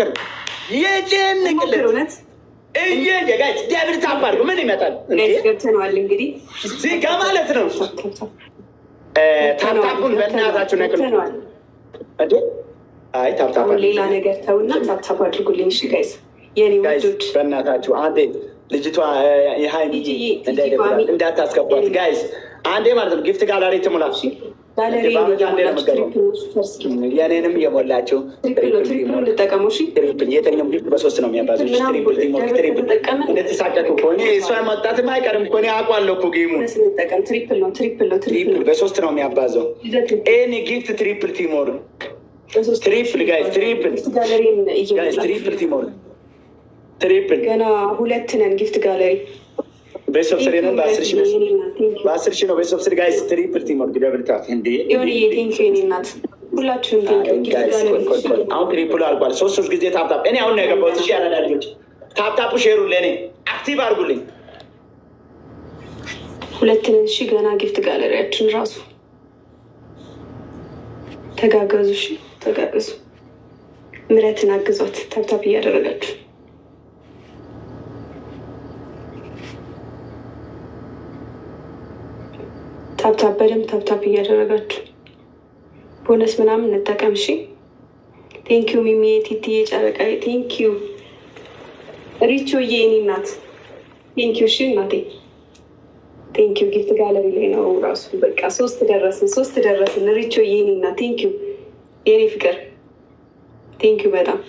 እንሞክር። የጭንቅለት እውነት እየ guys፣ double tap አድርጉ። ምን ይመጣል guys? ገብተነዋል እንግዲህ። እዚህ ጋ ማለት ነው። Tap tap ኡን በእናታችሁ ነቅሉ። ገብተነዋል። እንዴ፣ አይ፣ tap tap አሁን ሌላ ነገር ተውና tap tap አድርጉልኝ። እሺ guys፣ የኔ guys፣ ውዶች። በእናታችሁ አንዴ ልጅቷ የሀይሚ ቲጂዬ፣ እንዳይደብራት ቲጂ እንዳታስገቧት guys፣ አንዴ ማለት ነው። Gift gallery ትሙላ። ጋለሪ በአመት አንዴ ነው እየሞላችሁ የምገባው። Triple ነው፣ first gift የኔንም እየሞላችሁ Triple ነው፣ triple ኡ እንጠቀመው። እሺ። Triple የትኛውም gift በሶስት ነው የሚያባዙ። Triple teamwork፣ triple። እንደተሳቀቁ እኮ እኔ እሷ መውጣትም አይቀርም እኮ፣ እኔ አውቀዋለሁ እኮ game ኡን። ቦነስ እንጠቀም። Triple ነው፣ triple ነው፣ triple Triple ነው። በሶስት ነው የሚያባዘው። Any gift triple teamwork፣ triple guys፣ triple። Gift gallery ን Guys፣ እየሞላችሁ። Triple teamwork፣ triple። ገና ሁለት ነን። Gift gallery። Best of three ነው። በ10,000፣ በ10,000 ነው best of three guys። Triple teamwork፣ double tap እንዴ! ዮኒዬ thank you፣ የኔ እናት፣ ሁላችሁም thank you። Gift Guys፣ ጋለሪ። ቆይ ቆይ ቆይ፣ አሁን triple ኡ አልቋል። ሶስት ሶስት ጊዜ tap tap። እኔ አሁን ነው የገባሁት። እሺ ያላዳ ልጆች፣ tap tap ኡ share ኡ ለእኔ active አድርጉልኝ። ሁለት ነን። እሺ ገና gift gallery ያችን ራሱ። ተጋገዙ። እሺ ተጋገዙ። ምረትን አግዟት tap tap እያደረጋችሁ። Tap tap በደንብ tap tap እያደረጋችሁ ቦነስ ምናምን እንጠቀም። እሺ፣ thank you ሚሚ፣ ቲቲዬ፣ ጨረቃዬ thank you፣ ሪቾዬ የኔ እናት thank you። እሺ እናቴ thank you። Gift gallery ላይ ነው ራሱ። በቃ ሶስት ደረስን፣ ሶስት ደረስን። ሪቾዬ የኔ እናት thank you፣ የኔ ፍቅር thank you፣ በጣም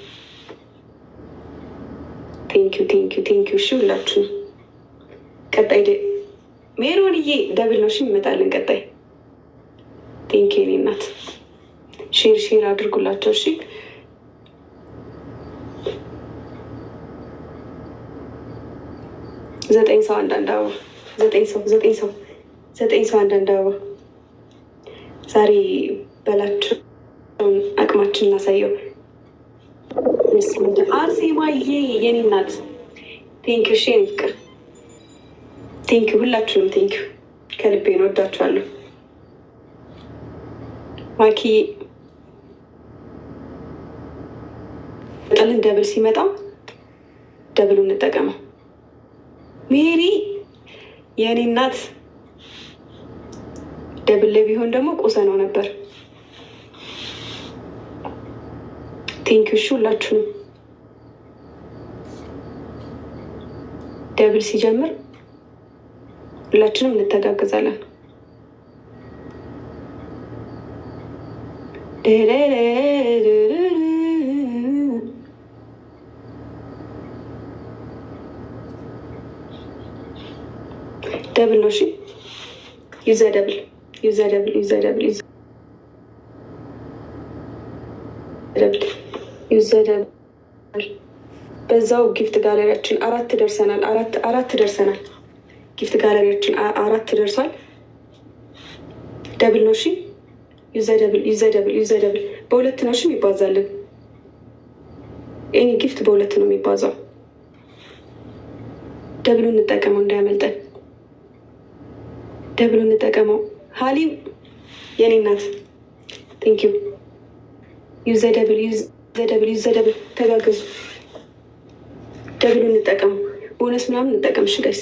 thank you፣ thank you፣ thank you። እሺ ሁላችሁ፣ ቀጣይ ሜሮንዬ double ነው። እሺ እንመጣለን ቀጣይ። Thank you የኔ እናት። Share share አድርጉላቸው። እሺ፣ ዘጠኝ ሰው አንዳንድ አበባ፣ ዘጠኝ ሰው፣ ዘጠኝ ሰው፣ ዘጠኝ ሰው አንዳንድ አበባ። ዛሬ በላቸውን አቅማችን እናሳየው። አርሴማዬ የኔ እናት thank you። እሺ የኔ ፍቅር thank you። ሁላችሁንም thank you፣ ከልቤ ነው። ወዳችኋለሁ። ማኪ ጠልን double ሲመጣ double ኡ እንጠቀመው። ሜሪ የእኔ እናት፣ double ላይ ቢሆን ደግሞ ቁሰ ነው ነበር። Thank you እሺ ሁላችሁንም። Double ሲጀምር ሁላችንም እንተጋገዛለን። Double ነው። እሺ use the double፣ use the double፣ use the double፣ use the double፣ use the double። በዛው gift gallery ያችን አራት ደርሰናል። አራት አራት ደርሰናል። Gift gallery ያችን አራት ደርሷል። Double ነው። እሺ use the double፣ use the double፣ use the double። በሁለት ነው እሺ የሚባዛልን። Any gift በሁለት ነው የሚባዛው። Double ኡ እንጠቀመው እንዳያመልጠን። Double ኡ እንጠቀመው። ሀሊም የኔ እናት thank you። Use the double፣ use the double፣ use the double። ተጋገዙ። Double ኡ እንጠቀመው። ቦነስ ምናምን እንጠቀም። እሺ guys፣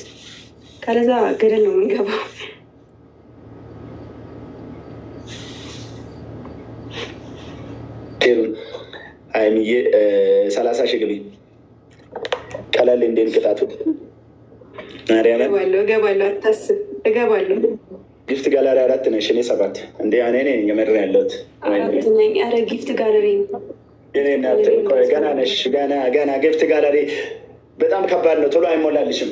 ካለዛ ገደል ነው የምንገባው። Share ኡን ሀይሚዬ 30,000 ግቢ። ቀለል እንዴን ቅጣቱ ማርያምን። እገባለሁ፣ እገባለሁ፣ አታስብ፣ እገባለሁ። Gift gallery አራት ነሽ፣ እኔ ሰባት። እንዴ እኔ ነኝ የመራ ያለሁት። አራት ነኝ። ኧረ gift gallery ነው። የኔ እናት ቆይ፣ ገና ነሽ፣ ገና ገና። Gift gallery በጣም ከባድ ነው፣ ቶሎ አይሞላልሽም።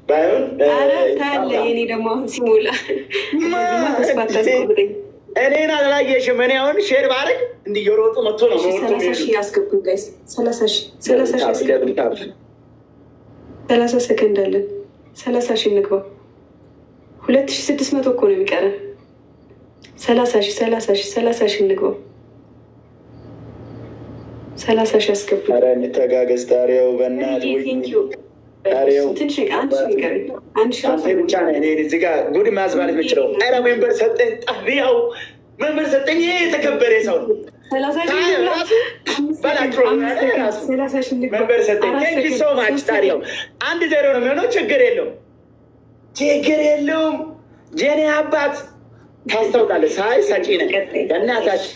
ባይሆን ኧረ ታያለህ፣ የኔ ደግሞ አሁን ሲሞላ ተስፋ አታስቆርጠኝ። እኔን አላየሽም። እኔ አሁን share ባረግ እንዲህ እየሮጡ መጥቶ ነው መወርቶ። 30,000 ያስገቡኝ guys፣ 30,000፣ 30,000 ያስገቡኝ። 30 ሰከንድ አለን። 30,000 እንግባ። 2600 እኮ ነው የሚቀረን። 30,000፣ 30,000፣ 30,000 እንግባው። 30,000 ያስገቡኝ። ኧረ እንተጋገዝ። ጣሪያው በእናትህ ወይ Thank you። ጣሪያው። ትንሽ 1,000 ይቀረኝ። 1,000 አንተ ብቻ ነህ እኔ እዚህ ጋር ጉድ ማስባለት የምችለው። ኧረ member ሰጠኝ፣ ጣሪያው member ሰጠኝ። ይሄ የተከበረ ሰው ነው። 30,000 እንግባ። ራሱ 5 በላቸው ሰከንድ፣ 5 ሰከንድ፣ ራሱ 30,000 እንግባ። መንበር ሰጠኝ። አራት Thank you ሰከንድ፣ so much። 3 ታዲያው ሰከንድ። 1-0 ነው የሚሆነው። ችግር የለውም፣ ችግር የለውም። ጀኔ አባት ታስታውቃለህ። ሳይ ሰጪ ነህ። ቀጣይ። በእናታችሁ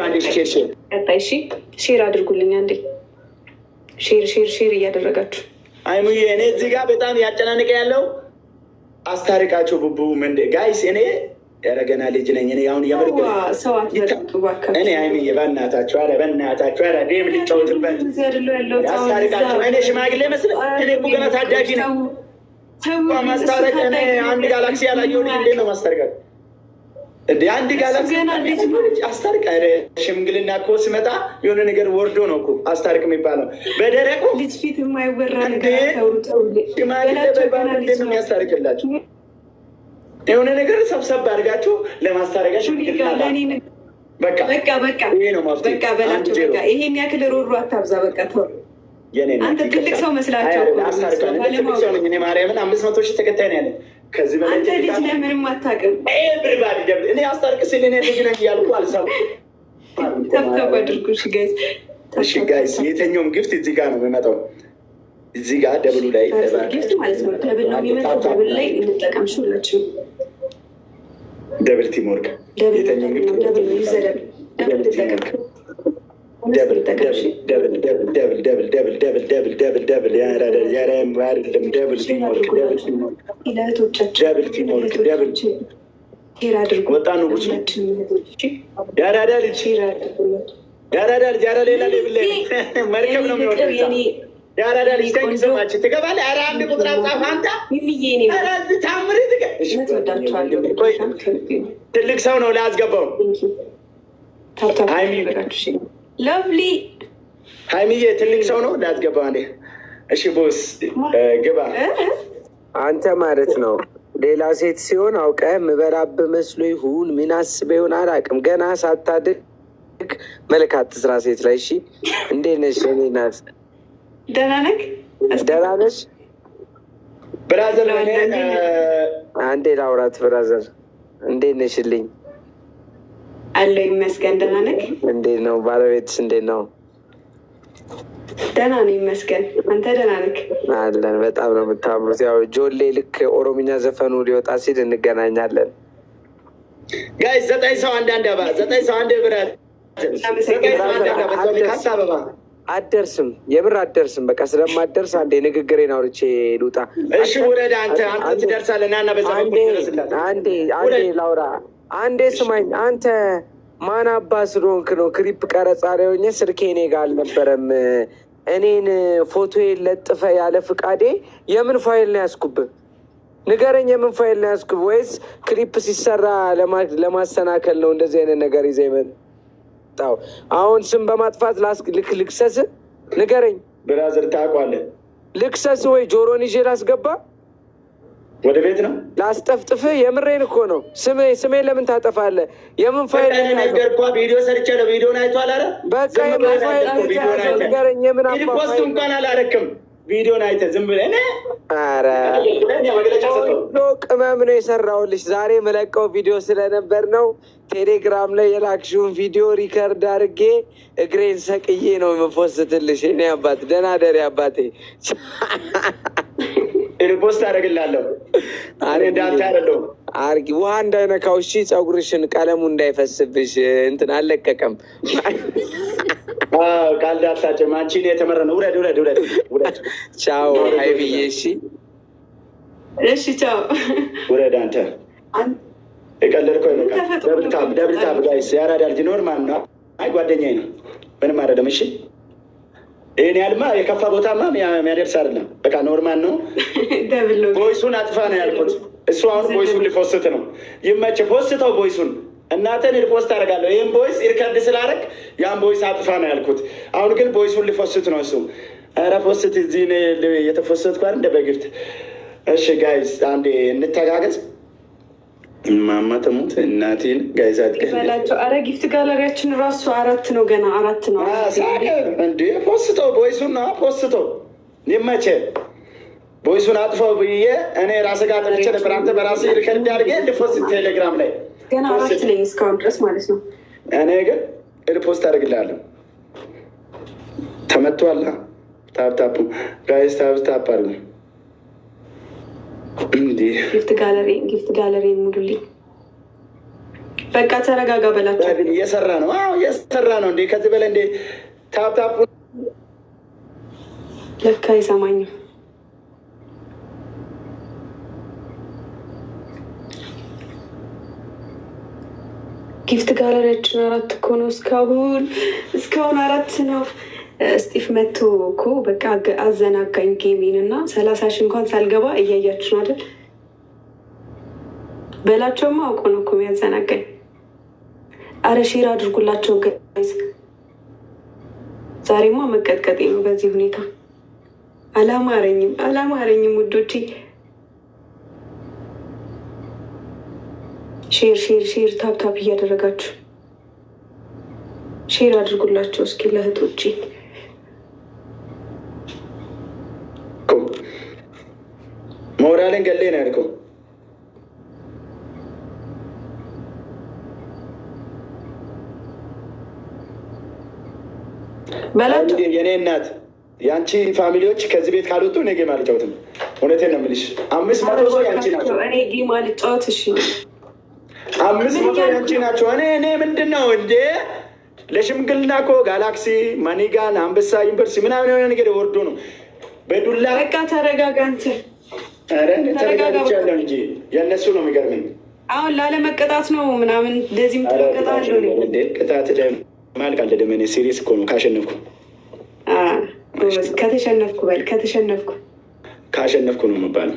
አንድ share share። ቀጣይ። እሺ፣ share አድርጉልኝ አንዴ። Share, share, share እያደረጋችሁ። አይሙዬ፣ እኔ እዚህ ጋር በጣም ያጨናንቀ ያለው አስታርቃቸው ቡቡ ምንድ guys፣ እኔ ኧረ ገና ልጅ ነኝ። እኔ አሁን የምር ዋ፣ ሰው አትበጥብጡ እባካችሁ። እኔ አይምዬ፣ በእናታችሁ፣ ኧረ በእናታችሁ፣ ኧረ game ልጫወትበት። እዚህ አይደለሁ ያለሁት አሁን። ያስታርቃቸው። እዛ። እኔ ሽማግሌ መስል እኔ እኮ ገና ታዳጊ ነኝ። ተው ተው፣ ማስታረቅ እኔ አንድ ጋላክሲ ያላየው ልጅ እንዴት ነው ማስታረቃት? እንደ አንድ ጋላክሲ ገና ልጅ ነው። አስታርቅ። ኧረ ሽምግልና እኮ ስመጣ የሆነ ነገር ወርዶ ነው እኮ አስታርቅ የሚባለው በደረቁ። ልጅ ፊት የማይወራ እንዴ? ነገር አታውሩ። ተው ሽማግሌ በላቸው፣ በባህሉ ገና እንዴት ልጅ ነው ነው። የሚያስታርቅላችሁ? የሆነ ነገር ሰብሰብ አድርጋችሁ ለማስታረቂያ ሽምግልና ለእኔ በቃ። በቃ በቃ። ይሄ ነው መፍትሄ። በቃ በላቸው። 1-0። በቃ ይሄን ያክል ሮሮ አታብዛ። በቃ ተው። የኔ እናት አንተ ትልቅ ይቅርታ። ሰው መስላቸው አይ እኮ ነው አስታርቃለሁ። እኔ ትልቅ ሰው ነኝ። እኔ ማርያምን 500,000 ተከታይ ነው ያለኝ። ከዚህ በላይ አንተ ልጅ ነህ፣ ምንም አታውቅም። Everybody double። እኔ አስታርቅ ሲል እኔ ልጅ ነኝ እያልኩ አልሰማም። Tap tap አድርጉ። እሺ guys። እሺ guys፣ የትኛውም gift እዚህ ጋር ነው የሚመጣው። እዚህ ጋር double ኡ ላይ Gift ማለት ነው double ነው የሚመጣው። Double ላይ እንጠቀም። እሺ ሁላችንም። Double teamwork። Double የትኛውም gift Double ነው ይዘደብ double እንጠቀም። Double። እንጠቀም። እሺ። Double, double, double, double, double, double, double, double, double። ያረ አይደለም፣ double teamwork, double teamwork። ለእህቶቻችን Double teamwork, double። Share አድርጉ። ወጣ ንጉሱ። ሁላችንም እህቶች፣ እሺ? ያራዳ ልጅ። Share አድርጉላቸው። ያራዳ ልጅ፣ ኧረ ሌላ level ላይ ነው። መርከብ ነው የሚወርደው እዛ። የኔ ያራዳ ልጅ፣ thank you so much። ትገባለህ። ኧረ አንድ ቁጥር አጻፍ አንተ። ሚሚዬ፣ የኔ ኧረ እዚህ ታምር እሺ፣ እውነት ወዳችኋለሁ። ቆይ፣ ትልቅ ሰው ነው ላስገባው። Tap tap ሀይሚ። ያደረጋችሁ፣ እሺ lovely። ሀይሚዬ፣ ትልቅ ሰው ነው ላስገባው አንዴ። እሺ boss፣ ግባ። አንተ ማለት ነው ሌላ ሴት ሲሆን አውቀህ ምበላብህ መስሎ ይሁን ምን አስበህ ይሁን አላውቅም። ገና ሳታድግ መልክ አትስራ ሴት ላይ። እሺ፣ እንዴት ነሽ የኔ እናት? ደህና ነህ? ደህና ነሽ? Brother፣ እኔ አንዴ ላውራት brother። እንዴት ነሽልኝ? አለሁ ይመስገን። ደህና ነህ? እንዴት ነው ባለቤትሽ? እንዴት ነው? ደህና ነው ይመስገን። አንተ ደህና ነህ? አለን። በጣም ነው የምታምሩት። ያው ጆሌ ልክ ኦሮምኛ ዘፈኑ ሊወጣ ሲል እንገናኛለን። Guys፣ ዘጠኝ ሰው አንድ አንድ አበባ፣ ዘጠኝ ሰው አንድ brother፣ ዘጠኝ ሰው አንድ አንድ አበባ፣ ካሳ አበባ። አደርስም፣ የምር አደርስም። በቃ ስለማደርስ አንዴ ንግግሬን አውርቼ ልውጣ። እሺ ውረድ። አንተ ትደርሳለህ። ና እና በዛ አንዴ በኩል ድረስላት። አንዴ አንዴ ላውራ፣ አንዴ ስማኝ። አንተ ማን አባ ስለሆንክ ነው ክሊፕ ቀረጻ ላይ ሆኜ ስልኬ እኔ ጋር አልነበረም። እኔን ፎቶዬን ለጥፈ ያለ ፍቃዴ የምን ፋይል ነው ያስኩብህ? ንገረኝ፣ የምን ፋይል ነው ያስኩብህ? ወይስ ክሊፕ ሲሰራ ለማሰናከል ነው እንደዚህ አይነት ነገር ይዘህ የመጣው? አሁን ስም በማጥፋት ልክሰስ? ንገረኝ። Brother፣ ታውቀዋለህ። ልክሰስ ወይ ጆሮን ይዤ ላስገባ? ወደ ቤት ነው። ላስጠፍጥፍህ? የምሬን እኮ ነው። ስሜን ለምን ታጠፋለህ? የምን ፋይል ነው የያዘው? ነገርኳ። ቪዲዮ ሰርቻለሁ። ቪዲዮን አይቷል። አረ በቃ ዝም የምን ብለህ ፋይል አይተህ ነው ቪዲዮን የያዘው? አይተህ ንገረኝ። የምን አባ Post ፋይል ነው? እንኳን አላረክም። ቪዲዮን አይተህ ዝም ብለህ እኔ ኧረ እኔ መግለጫ ሰጠሁ። ቆንጆ ቅመም ነው የሰራሁልሽ። ዛሬ የምለቀው ቪዲዮ ስለነበር ነው። ቴሌግራም ላይ የላክሽውን ቪዲዮ record አድርጌ እግሬን ሰቅዬ ነው የም post ልሽ። እኔ አባት ደህና ደሪ አባቴ። Repost አደርግልሃለሁ። እኔ እንዳንተ አይደለሁም። አርጊ፣ ውሃ እንዳይነካው እሺ። ፀጉርሽን ቀለሙ እንዳይፈስብሽ እንትን አልለቀቀም። አዎ፣ ቃል ዳታቸው አንቺ የተመረ ነው። ውረድ፣ ውረድ፣ ውረድ፣ ውረድ። ቻው ሀይብዬ። እሺ። እሺ ቻው። ውረድ አንተ። የቀለድከው ይበቃል። Double tap, double tap guys። ያራዳ ልጅ normal ነው። አይ ጓደኛዬ ነው፣ ምንም አይደለም። እሺ፣ ይህን ያህልማ የከፋ ቦታማ የሚያደርስ አይደለም። በቃ normal ነው። Double ነው። Voice ኡን አጥፋ ነው ያልኩት። እሱ አሁን voice ኡን ሊ post ነው። ይመች፣ post ተው voice ኡን። እናንተን repost አደርጋለሁ። ይህም voice record ስላደረግ ያን voice አጥፋ ነው ያልኩት። አሁን ግን voice ኡን ሊ post ነው እሱ። ኧረ post፣ እዚህ እኔ እየተ post ኩ አይደል እንደ በ gift። እሺ guys፣ አንዴ እንተጋገዝ። እማማ ትሙት እናቴን guys አትቀልድ። በላቸው። አረ gift gallery ያችን ራሱ አራት ነው፣ ገና አራት ነው። እንዴ post ተው voice ኡን ነው post ተው። ይመቼ፣ voice ኡን አጥፈው ብዬ እኔ ራሴ ጋር አጥፍቼ ነበር። አንተ በራስህ record አድርጌ ል post ቴሌግራም ላይ። ገና አራት ነኝ እስካሁን ድረስ ማለት ነው። እኔ ግን Repost አደርግልሃለሁ። ተመቷላ። Tap tap guys፣ tap tap አድርጉ። እንዲህ Gift gallery፣ gift gallery ሙሉልኝ። በቃ ተረጋጋ በላቸው። እየሰራ ነው። አዎ እየሰራ ነው። እንዴ ከዚህ በላይ እንዴ tap tap ለካ አይሰማኝም። Gift gallery ያችን አራት እኮ ነው። እስካሁን አራት ነው። ስጢፍ መቶ እኮ በቃ አዘናጋኝ game ኤን እና 30,000 እንኳን ሳልገባ እያያችሁ ነው አይደል? በላቸውማ አውቆ ነው እኮ የሚያዘናጋኝ። አረ share አድርጉላቸው guys። ዛሬማ መቀጥቀጤ ነው በዚህ ሁኔታ። አላማረኝም፣ አላማረኝም ውዶቼ። Share share share tap tap እያደረጋችሁ share አድርጉላቸው እስኪ ለእህቶቼ። ሞራልን ገሌ ነው ያልከው። በላቸው። የኔ እናት የአንቺ family ዎች ከዚህ ቤት ካልወጡ እኔ game አልጫወትም። እውነቴን ነው የምልሽ። 500 ሰው የአንቺ ናቸው። እኔ game አልጫወት። እሺ። 500 የአንቺ ናቸው። እኔ ምንድን ነው እንዴ ለሽምግልና እኮ galaxy፣ money gun፣ አንበሳ ዩኒቨርሲቲ ምናምን የሆነ ነገር ወርዶ ነው በዱላ። በቃ ተረጋጋ አንተ። ኧረ እኔ ተረጋግቻለሁ እንጂ የእነሱ ነው የሚገርመኝ። አሁን ላለመቀጣት ነው ምናምን እንደዚህ የምትቀጣለሁ። እንዴ ቅጣት ማልቅ አልደለም። እኔ serious እኮ ነው። ካሸነፍኩ ከተሸነፍኩ በል፣ ከተሸነፍኩ። ካሸነፍኩ ነው የምባለው።